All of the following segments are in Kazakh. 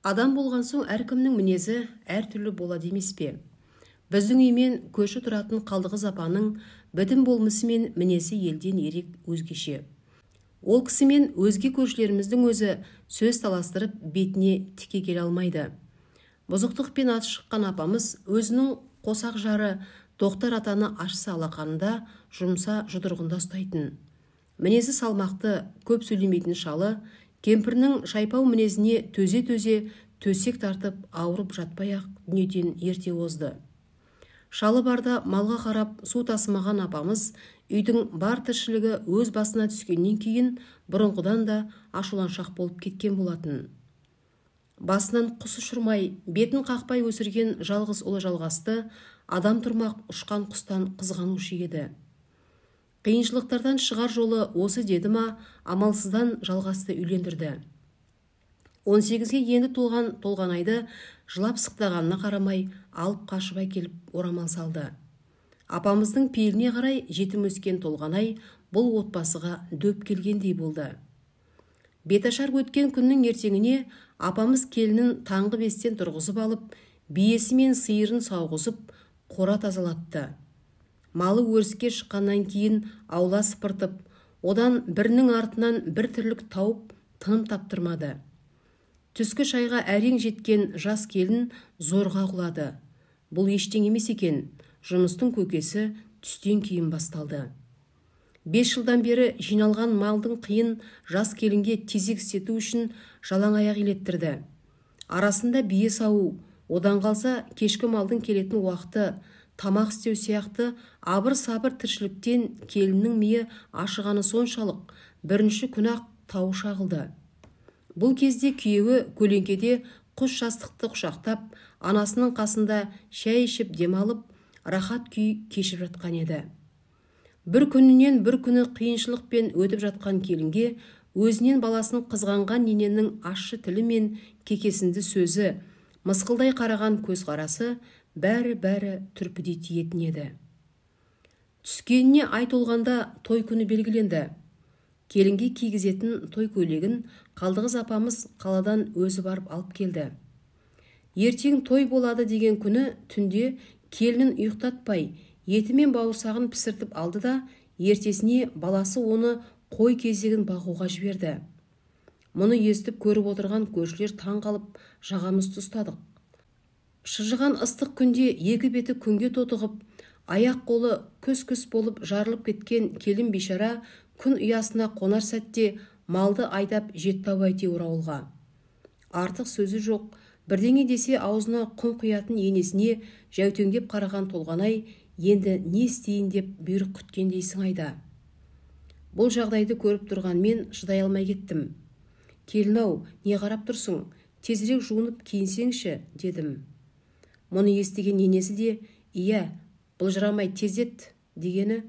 Адам болған соң әркімнің мінезі әртүрлі болады емес пе? Біздің үймен көрші тұратын Қалдықыз апаның бітім болмысы мен мінезі елден ерек өзгеше. Ол кісімен өзге көршілеріміздің өзі сөз таластырып бетіне тіке келе алмайды. Бұзықтықпен аты шыққан апамыз өзінің қосақ жары Тоқтар атаны ашса алақанында, жұмса жұдырығында ұстайтын. Мінезі салмақты, көп сөйлемейтін шалы кемпірінің шайпау мінезіне төзе-төзе төсек тартып ауырып жатпай-ақ дүниеден ерте озды. Шалы барда малға қарап су тасымаған апамыз үйдің бар тіршілігі өз басына түскеннен кейін бұрынғыдан да ашуланшақ болып кеткен болатын. Басынан құс ұшырмай, бетін қақпай өсірген жалғыз ұлы Жалғасты адам тұрмақ ұшқан құстан қызғанушы еді. Қиыншылықтардан шығар жолы осы деді ма, амалсыздан Жалғасты үйлендірді. 18-ге енді толған Толғанайды жылап сықтағанына қарамай алып қашып әкеліп орамал салды. Апамыздың пейіліне қарай жетім өскен Толғанай бұл отбасыға дөп келгендей болды. Беташар өткен күннің ертеңіне апамыз келінін таңғы 5-тен тұрғызып алып, биесі мен сиырын сауғызып, қора тазалатты. Малы өріске шыққаннан кейін аула сыпыртып, одан бірінің артынан бір тірлік тауып, тыным таптырмады. Түскі шайға әрең жеткен жас келін зорға құлады. Бұл ештеңе емес екен, жұмыстың көкесі түстен кейін басталды. 5 жылдан бері жиналған малдың қиын жас келінге тезек істету үшін жалаң аяқ елеттірді. Арасында бие сауу, одан қалса кешкі малдың келетін уақыты, тамақ істеу сияқты абыр-сабыр тіршіліктен келіннің миы ашығаны соншалық, бірінші күні-ақ тауы шағылды. Бұл кезде күйеуі көлеңкеде құс жастықты құшақтап, анасының қасында шай ішіп демалып, рахат күй кешіп жатқан еді. Бір күнінен бір күні қиыншылықпен өтіп жатқан келінге өзінен баласын қызғанған ененің ащы тілі мен кекесінді сөзі, мысқылдай қараған көзқарасы бәрі-бәрі түрпідей тиетін еді. Түскеніне ай толғанда той күні белгіленді. Келінге кигізетін той көйлегін Қалдықыз апамыз қаладан өзі барып алып келді. Ертең той болады деген күні түнде келінін ұйықтатпай, еті мен бауырсағын пісіртіп алды да, ертесіне баласы оны қой кезегін бағуға жіберді. Мұны естіп көріп отырған көршілер таң қалып, жағамызды ұстадық. Шыжыған ыстық күнде екі беті күнге тотығып, аяқ қолы күс-күс болып жарылып кеткен келін бейшара күн ұясына қонар сәтте малды айдап жетті-ау әйтеуір ауылға. Артық сөзі жоқ, бірдеңе десе аузына құм құятын енесіне жәутеңдеп қараған Толғанай енді не істейін деп бұйрық күткендей сыңайда. Бұл жағдайды көріп тұрған мен шыдай алмай кеттім. Келін-ау, не қарап тұрсың, тезірек жуынып киінсеңші, дедім. Мұны естіген енесі де, иә, былжырамай тездет дегені,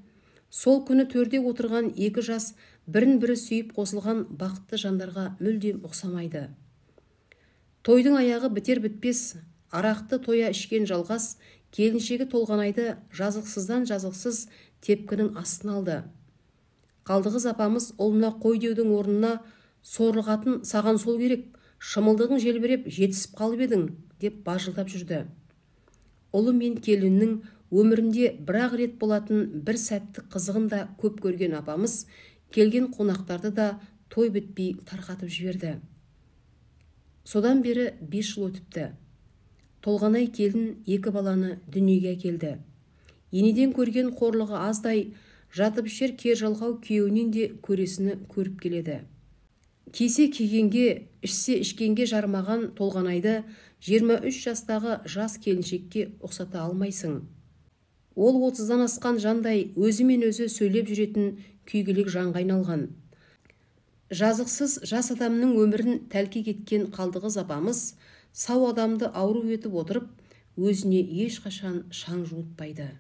сол күні төрде отырған екі жас бірін-бірі сүйіп қосылған бақытты жандарға мүлдем ұқсамайды. Тойдың аяғы бітер-бітпес, арақты тоя ішкен Жалғас келіншегі Толғанайды жазықсыздан жазықсыз тепкінің астына алды. Қалдықыз апамыз ұлына қой деудің орнына сорлығатын саған сол керек, шымылдығың желбіреп жетісіп қалып едің, деп бажылдап жүрді. Ұлы мен келіннің өмірінде бір-ақ рет болатын бір сәттік қызығын да көп көрген апамыз келген қонақтарды да той бітпей тарқатып жіберді. Содан бері 5 жыл өтіпті. Толғанай келін екі баланы дүниеге әкелді. Енеден көрген қорлығы аздай, жатып ішер кер жалқау күйеуінен де көресіні көріп келеді. Кисе кигенге, ішсе ішкенге жармаған Толғанайды 23 жастағы жас келіншекке ұқсата алмайсың. Ол 30-дан асқан жандай өзімен өзі сөйлеп жүретін күйгелек жанға айналған. Жазықсыз жас адамның өмірін тәлкек еткен Қалдықыз апамыз сау адамды ауру етіп отырып, өзіне ешқашан шаң жуытпайды.